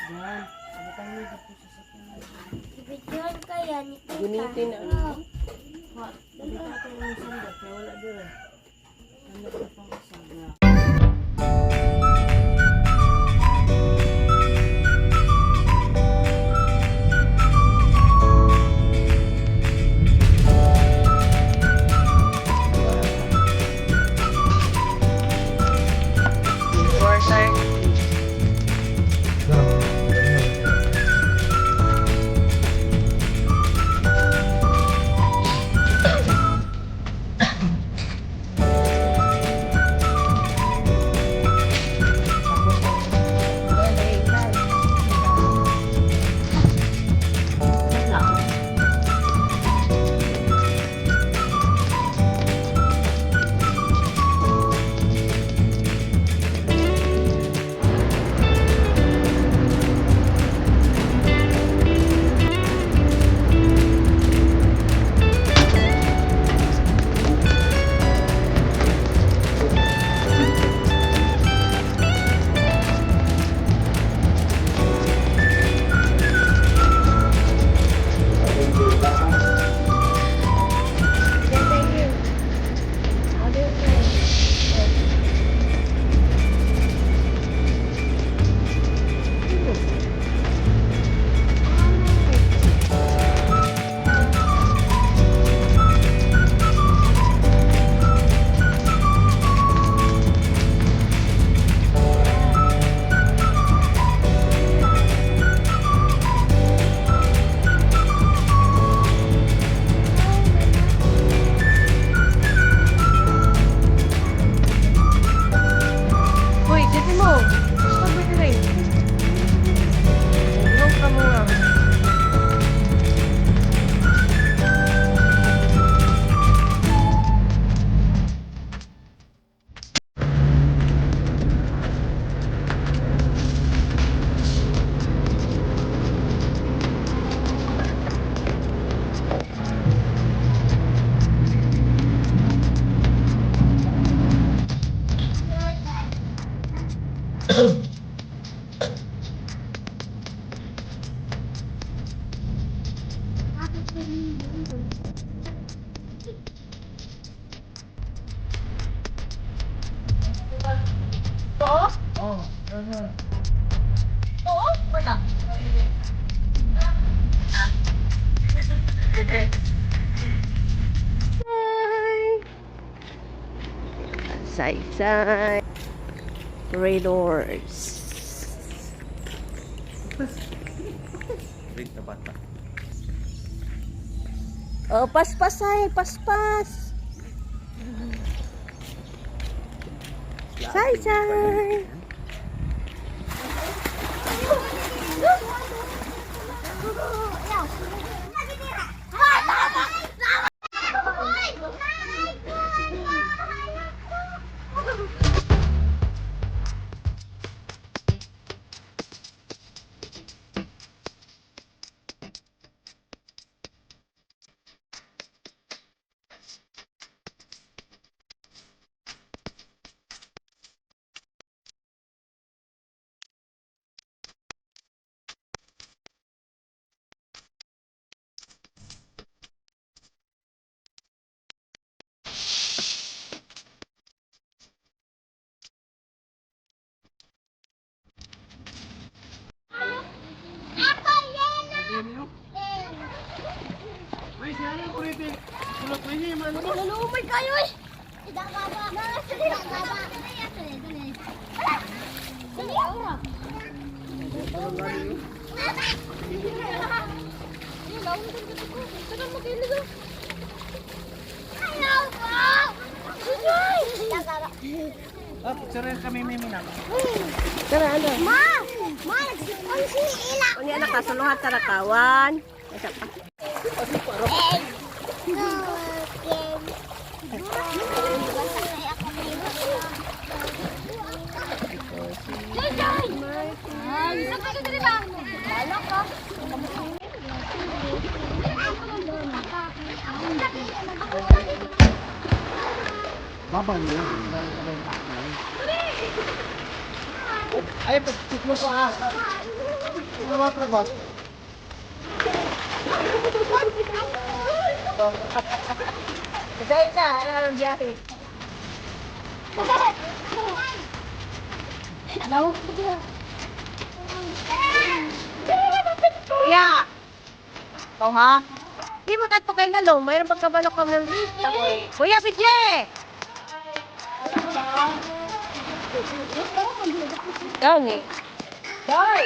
Yan. Abutan niyo dito sa sakyan. Ibigyan kaya ni Tita. Gunitin ang Wa, dito ito yung sandok. Kaya wala dito. Sandok na pang isa. Four, sir. Hoy, dito mo. Sabi ko rin. Ano ka mo nga? Oh, ano? Oo, wala. Hi. Say-say. Raiders. Red na bata. Oh, paspas ay, paspas. Say say. Nalumay kayo eh! Ah, picture kami may minam. Tara, ano? Ma! Ma, nagsipon si Ila! Unya na kasuluhan tara kawan. Asa pa? Baba niyo. Ay, pagtuklo ko ah. Dahil na, ano ang biyahe? Hello? Kuya! Ikaw ha? Di mo tato kay Nalo, mayroon pagkabalo ka ng... Kuya, Pidye! Gani. Day!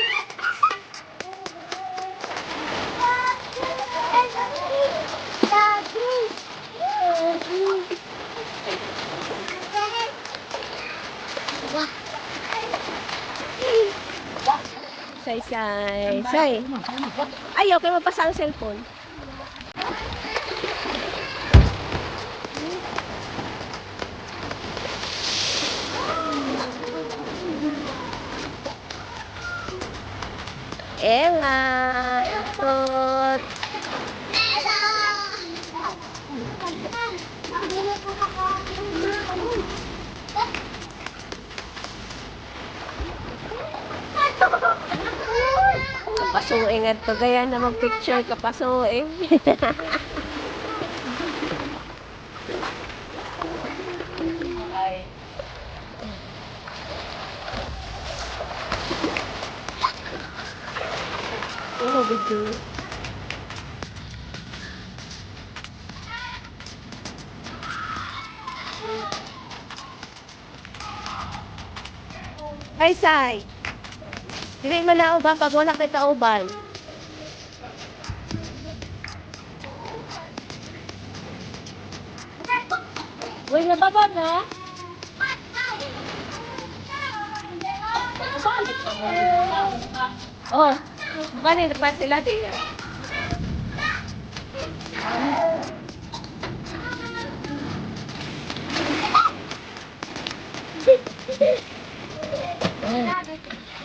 Say, say, say. Ay, okay, mapasa ang cellphone. Ella, ikot. Kapasuing at to, gaya na mag-picture kapasuing. Oh, video. Ay, Sai. Dili man na uban pag wala kita uban. Uy, nababa na. Oh, bani pa sila di.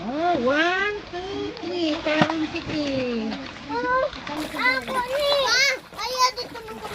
Oh, one, two, three. Parang sige. Ako ni. Ayaw dito mo.